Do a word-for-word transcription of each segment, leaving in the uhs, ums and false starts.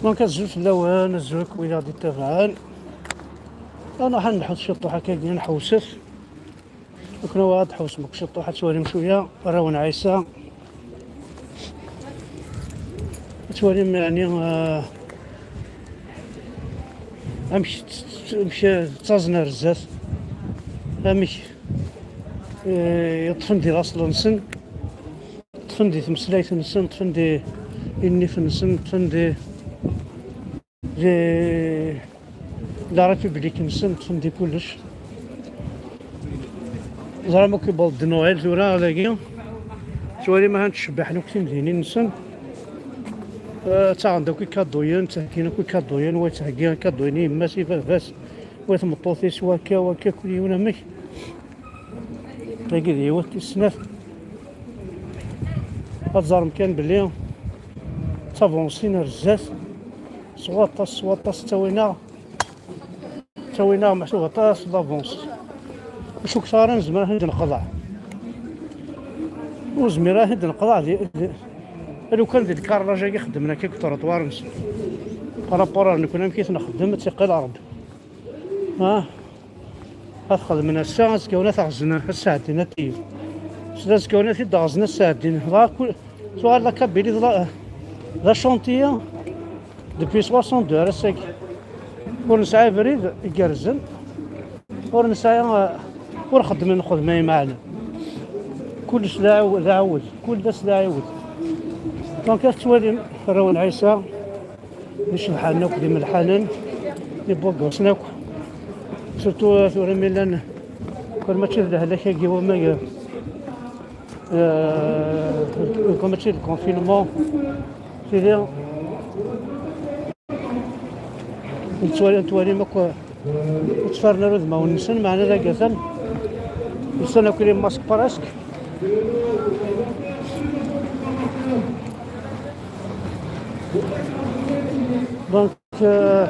Donc, azul fell-awen, azul akk wid i ɣ-d-ittabaɛen. Ad nruḥ ad nḥus ciṭuḥ akka, ad nḥewset. Akken ad tḥewsem akk ciṭuḥ, ad twalim cwiya arraw n Ɛisa. Ad twalim, yeɛni, ah, amek tt-, tt-, amek ttaẓen ar zdat, amek, eh, ṭṭfen di laṣel-nsen, ṭṭfen di tmeslayt-nsen, ṭṭfen di nnif-nsen, ṭṭfen di di la République-nsen, ṭṭfen di kullec. Ẓram akk yewweḍ-d Noël tura dagi. Tettwalim ahat ttcebbiḥen akk timdinin-nsen. Eh, ttaɣen-d akk ikaduyen, ttheggin akk ikaduyen, wa yettheggi ikaduyen i yemma-s, i baba-s, wa i tmeṭṭut-is, wakka, wakka, kul yiwen amek. Tagi d yiwet tis snat. Ad teẓrem kan belli ttavansin ar zdat s waṭas, s waṭas, ttawin-aɣ, ttawin-aɣ meḥsub aṭas d'avance. Acu ktar nezmer ad ten-id-neqḍeɛ? Ur nezmir ara ad ten-id-neqḍeɛ di, di, lukan di lkarlaj-agi xeddmen akka deg uṭerṭwar-nsen. Par rapport ar nekkni amek i t-nxeddem, ad tt-iqqil ɣer-d. Ah, ad xedmen ass-a, azekka-wen ad t-ɣzen, ad sɛeddin, ad t-id. S azekka-wen ad t-id-ɣzen, ad sɛeddin. Dɣa kul, tuɣal la Kabylie d la, d achantier depuis soixante-deux ar ass-agi. Ur nesɛi abrid igerrzen, ur nesɛi, ah, ur xeddmen lxedma imeɛnen. Kullec d aɛiw-, d aɛewwed, kul d ass d aɛiwed. Donc, ad tettwalim arraw n Ɛisa, d icebḥanen akk, d imelḥanen, d ibuggasen akk. Surtout tura mi llan, kul mačči d lehlak-agi wamag, eh, kul mačči d confinement. Tili, nettwali, nettwalim akk ur ttfaren ara udmawen-nsen, meɛna d agatan. Lsan akk les masques presque. Donc, euh,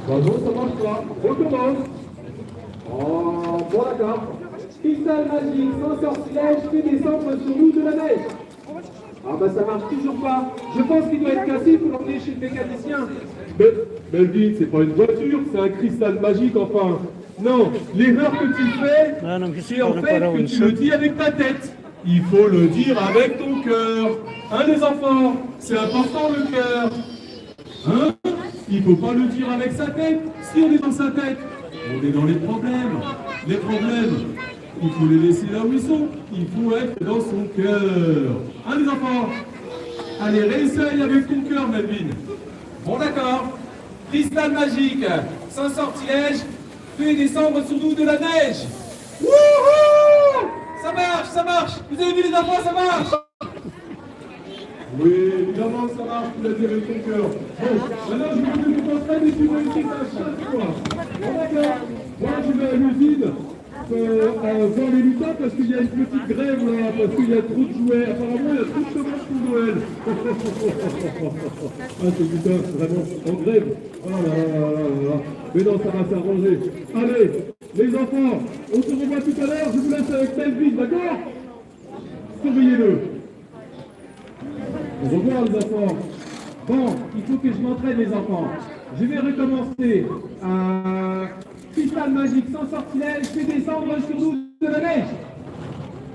Bravo, ça marche pas. Recommence. Oh, bon, d'accord. Cristal magique, sans sortilège, fait descendre sur nous de la neige. Ah bah ça marche toujours pas. Je pense qu'il doit être cassé, il faut l'emmener chez le mécanicien. Mais Melvin, c'est pas une voiture, c'est un cristal magique, enfin. Non, l'erreur que tu fais, Ah non, mais c'est en fait que tu le dis avec ta tête. Il faut le dire avec ton cœur. Hein, les enfants, c'est important, le cœur. Hein ? Il faut pas le dire avec sa tête. Si on est dans sa tête, on est dans les problèmes. Les problèmes, il faut les laisser là où ils sont. Il faut être dans son cœur. Hein, les enfants ? Allez, réessaye avec ton cœur, Melvin. Bon, d'accord. Cristal magique, sans sortilège, fait descendre sur nous de la neige. Wouhou ! Ça marche, ça marche. Vous avez vu, les enfants, ça marche. Oui, évidemment, ça marche, tu l'as dit avec ton cœur. Bon, maintenant, je veux que tu t'entraînes et tu réussisses à chaque fois. Bon, d'accord. Moi, je vais à l'usine, euh, euh, voir les lutins parce qu'il y a une petite grève là, parce qu'il y a trop de jouets. Apparemment, il y a trop de commandes pour Noël. Ah, ces lutins, vraiment, en grève. Oh là là là là là là. Mais non, ça va s'arranger. Allez, les enfants, on se revoit tout à l'heure. Je vous laisse avec Melvin, d'accord ? Surveillez-le. Au revoir, les enfants. Bon, il faut que je m'entraîne, les enfants. Je vais recommencer. Euh, cristal magique sans sortilège, fait descendre sur nous de la neige.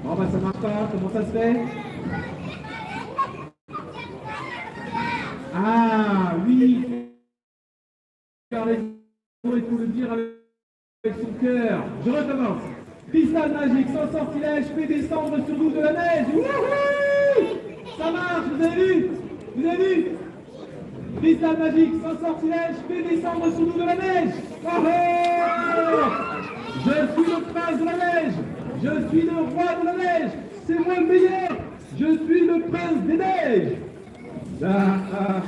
Bon, bah ça marche pas, comment ça se fait ? Ah, oui. Tu as raison, il faut le dire avec son cœur. Je recommence. Cristal magique, sans sortilège, fait descendre sur nous de la neige. Wouhou ! Ça marche, vous avez vu ? Vous avez vu ? Cristal magique, sans sortilège, fait descendre sur nous de la neige. Ah, ah ! Je suis le prince de la neige. Je suis le roi de la neige. C'est moi le meilleur. Je suis le prince des neiges. Ah, ah.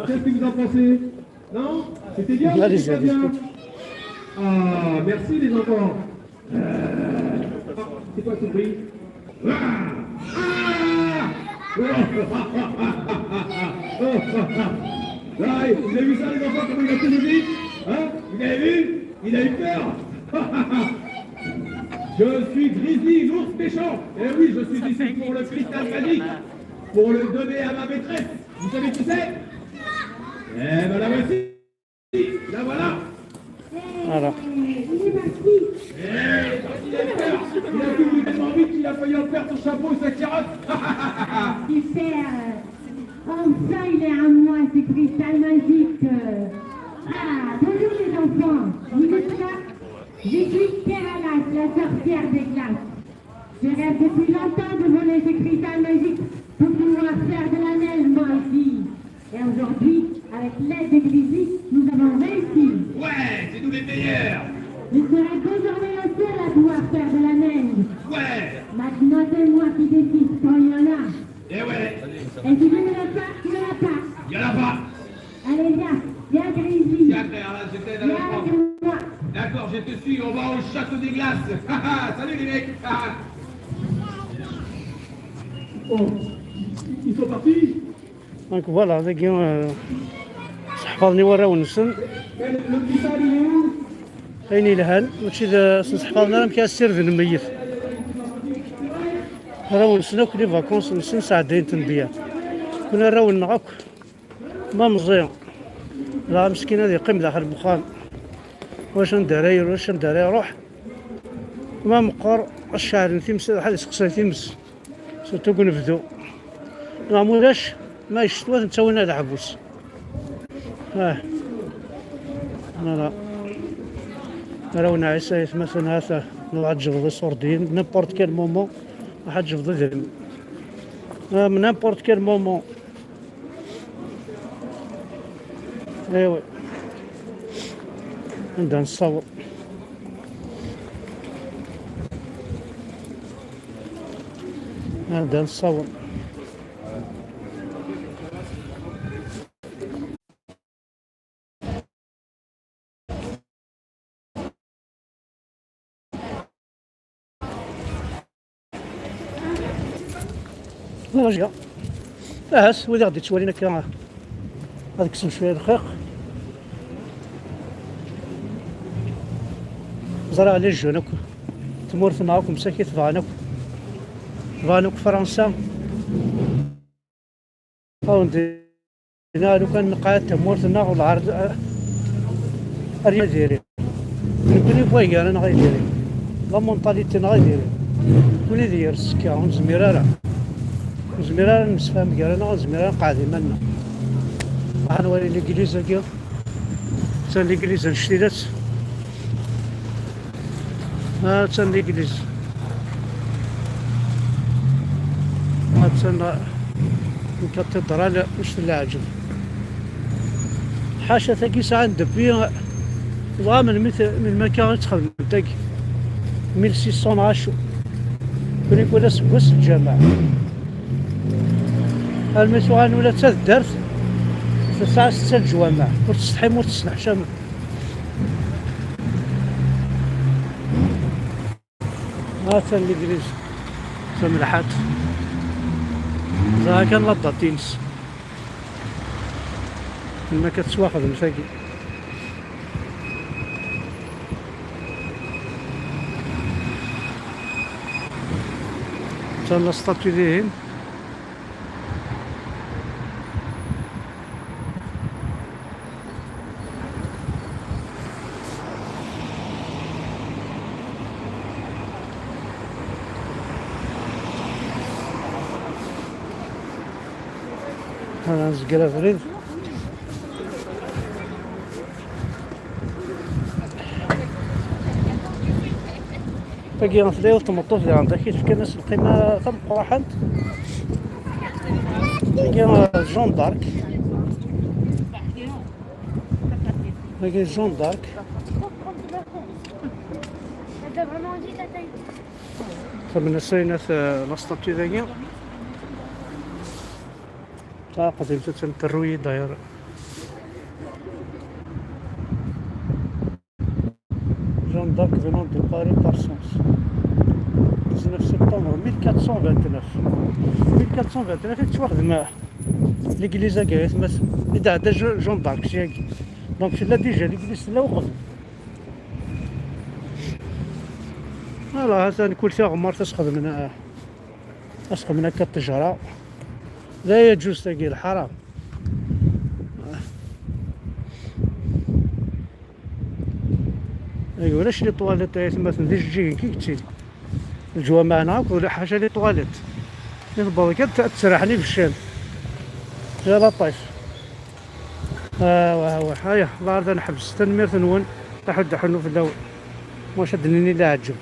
Qu'est-ce que vous en pensez ? Non ? C'était bien ou c'était pas bien ? Ah, merci les enfants. C'est quoi ce bruit? Ah! Ah! Ah! Vous avez vu ça, les enfants, comment il a couru vite? Hein? Vous avez vu? Il a eu peur. Je suis Grizzly, l'ours méchant. Eh oui, je suis ici pour le cristal magique, pour le donner à ma maîtresse. Vous savez qui c'est? Eh ben, la voici. La voilà. Voilà. Il est parti. Eh, il a eu peur. Il a couru tellement vite qu'il a failli en perdre son chapeau et sa carotte. Super. Enfin, il est à moi, ce cristal magique. Ah, bonjour les enfants. Vous êtes là? Je suis Keralas, la sorcière des glaces. Je rêve depuis longtemps de voler ce cristal magique pour pouvoir faire de la neige, moi aussi. Et aujourd'hui, avec l'aide de Grizzly, nous avons réussi. Ouais, c'est nous les meilleurs. Je serai désormais le seul à pouvoir faire de la neige. Ouais. Maintenant, c'est moi qui décide quand il y en a. Eh ouais. Et si je ne l'ai pas, il n'y en a pas. Il y en a pas. Allez, viens, viens, Grizzly. Tiens, Keralas, je t'aide à le Viens prendre. avec moi. D'accord, je te suis, on va au château des glaces. Salut les mecs. Oh, ils sont partis. Donc voilà, dagi euh, seḥfaḍen i warraw-nsen. Mais le, le cristal, il est où? Ayen yelhan, mačči d sen-seḥfaḍen ara amek ara ssirden lmeyyet. Arraw-nsen akk, les vacances-nsen sɛeddayen-ten bya. Kun arraw-nneɣ akk, ma meẓẓi, dɣa meskin ad yeqqim daxel n uxxam. Ulac anda ara iru, ulac anda ara iruḥ. Ma meqqer, ad ceɛlen times, ad iseqsay times. Surtout deg unebdu. Neɣ ma ulac, ma yectwa ad ten-ttawin ar leḥbus. Ah. Voilà. Arraw n Ɛisa, aytmaten, ha-t-a, ad tǧebdeḍ iṣurdiyen, n'importe quel moment, ad tǧebdeḍ idrimen. Ah, n'importe quel moment. Aywa. Anda nessaweḍ? Anda nessaweḍ? Voilà, j'ai. Ahat, wid i ɣ-d-ittwalin akka, ad kksen cwiya lxiq. Ẓriɣ les jeunes akk, tmurt-nneɣ akk msakit, bɣan akk, bɣan akk Fransa. Awen-d-iniɣ, lukan neqɛed tamurt-nneɣ, ur lɛerḍ ar yidiri. Nekkni wway gar-aneɣ idiri. La mentalité-nneɣ idiri. Nekkni d yir ssekka, ur nezmir ara. Ur nezmir ara ad nemsefham gar-aneɣ, ur nezmir ara ad nqeɛɛed iman-nneɣ. Aḥ nwali l'église-agi. Attan l'église annect-ilat. Attan l'église. Attan une cathédrale, mec n leɛǧeb. Ḥaca tagi sɛan depuis, dɣa melmi t-, melmi akka i tt-xedmen tagi? Mille six cents neɣ acu? Kuni kul aseggas lǧameɛ. Armi tuɣal ula d taddart tesɛa setta leǧwameɛ, ur tsetḥim ur tesneḥcamem. Atan l'église tamelḥant. Ẓer kan la date-ines. Melmi akka tettwaxdem tagi. Atan la statue dihin. Ad nzegger abrid. Tagi tella yiwet tmeṭṭut diɣen, daki fkan-as lqima tameqqraḥant. Tagi, euh, Jeanne d'Arc. Tagi Jeanne d'Arc. Tamnasayna, euh, la statue dagi. Taqdimt attan terru-yi-d d'ailleurs. Jeanne Donc, venant de Paris par sens. dix-neuf septembre mille quatre cent vingt-neuf. mille quatre cent vingt-neuf i tettwaxdem l'église-agi, i d-ɛedda Jean d'Arc syagi. Donc, tella déjà l'église, tella uqbel. Voilà, atan kul tiɣemmert ad s-xedmen, ad s-xedmen akka ṭṭejra. La yaǧuz tagi, lḥaram. Ay, ulac les toilettes ay atmaten, d ijeǧǧigen kan i yettili. Leǧwameɛ-nneɣ akk ula ḥaca les toilettes. Mi tewweḍ kan ad ttraḥen ibeccan. Ya laṭif. Awah, awah, aya, Allah ar d ad neḥbes. Tanemmirt-nwen, aḥuddu aḥunnu fell-awen. Maca ad d-nini leɛǧeb.